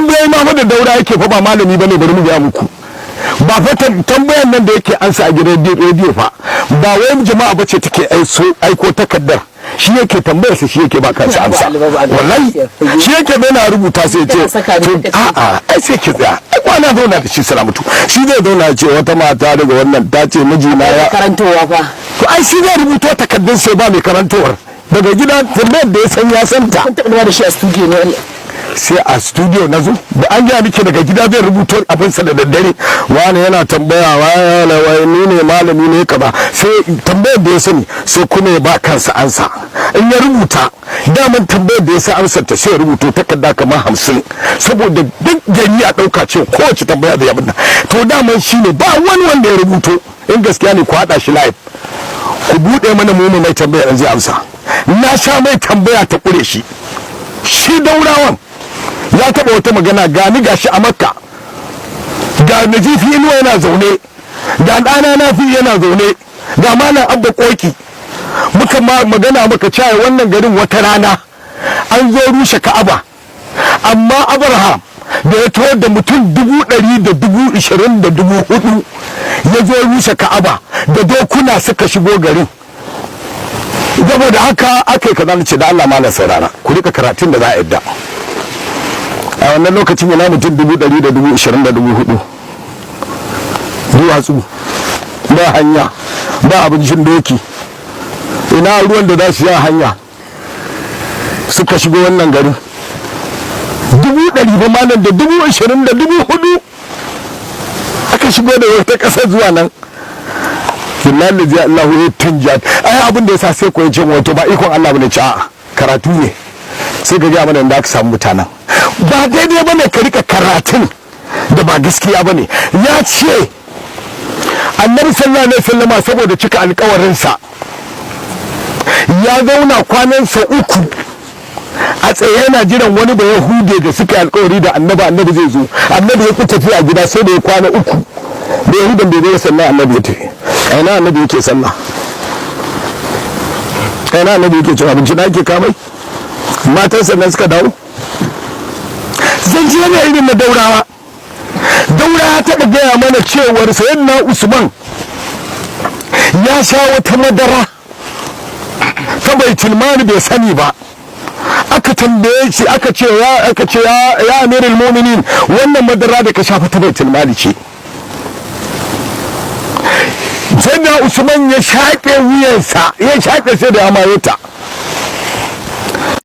Tambayoyi ma da Daura yake fa ba malami bane, bari mu ga muku. Ba fa tambayan nan da yake ansa a gidan rediyo fa ba wai jama'a bace take aiko takardar. Shi yake tambayar sa, shi yake ba kansa amsa. Wallahi shi yake bai rubuta, sai ce a'a, ai sai ki tsaya, ai kwana zauna da shi. Salamatu, shi zai zauna ce wata mata daga wannan ta ce mijina ya Karantowa fa? To ai shi zai rubuto takardun, sai ba mai karantowar daga gida, tambayar da ya san ya san ta. Kun taɓa da shi a studio ne? Sai a studio na zo da an gaya miki daga gida zai rubuto abinsa da daddare. Wani yana tambaya, wani wai ni ne malami ne kaza, sai tambayar da ya sani, sai kuma ya ba kansa ansa. In ya rubuta daman tambayar da ya sa amsar ta, sai ya rubuto takarda kamar 50, saboda duk gari a ɗauka ce kowace tambaya da ya bin. To daman shi ne ba wani wanda ya rubuto. In gaskiya ne, ku haɗa shi live, ku buɗe mana mu mai tambaya zai amsa. Na sha mai tambaya ta ƙure shi. Shi Daurawan ya taɓa wata magana, gani gashi a Makka, ga Nazifi Inuwa yana zaune, ga ɗana Nafi yana zaune, ga Malam Abba Koki. Muka magana, muka cewa wannan garin wata rana an zo rushe Ka'aba, amma Abraham da ya taho da mutum 124,000 ya zo rushe Ka'aba, da dokuna suka shigo garin. Saboda haka aka yi kaza. Ce da Allah malam saurara, ku rika karatun da za a yadda. A wannan lokacin yana mutum 124,000, duwatsu ba hanya, ba abincin doki, ina ruwan da za su yi hanya suka shigo wannan garin? 100,000 ba malam da 24,000 aka shigo da wata ƙasar zuwa nan. Billahi zai Allahu ya tunja. Ai abin da yasa sai koyi cin wato ba ikon Allah bane, ci a'a, karatu ne. Sai ka ga mana da aka samu mutanen. Ba daidai bane ka rika karatun da ba gaskiya bane. Ya ce Annabi sallallahu alaihi wasallama, saboda cika alkawarinsa, ya zauna kwanansa 3 a tsaye yana jiran wani ba Yahude da suka yi alkawari da Annabi, Annabi zai zo. Annabi ya tafi a gida, sai da ya kwana 3 da Yahudan bai zo, sannan Annabi ya tafi. A ina Annabi yake sallah? A ina Annabi yake cin abinci? Na ake kamai matan sannan suka dawo. Zan ji ne irin na Daurawa. Daurawa taɓa gaya mana cewar Sayyidina Usman ya sha wata madara ta baitulmani, bai sani ba. Aka tambaye shi, aka ce ya ya amirul mu'minin, wannan madara da ka shafa ta baitulmali ce. Sayyidina Usman ya shaƙe wuyansa, ya shaƙe sai da amaye ta.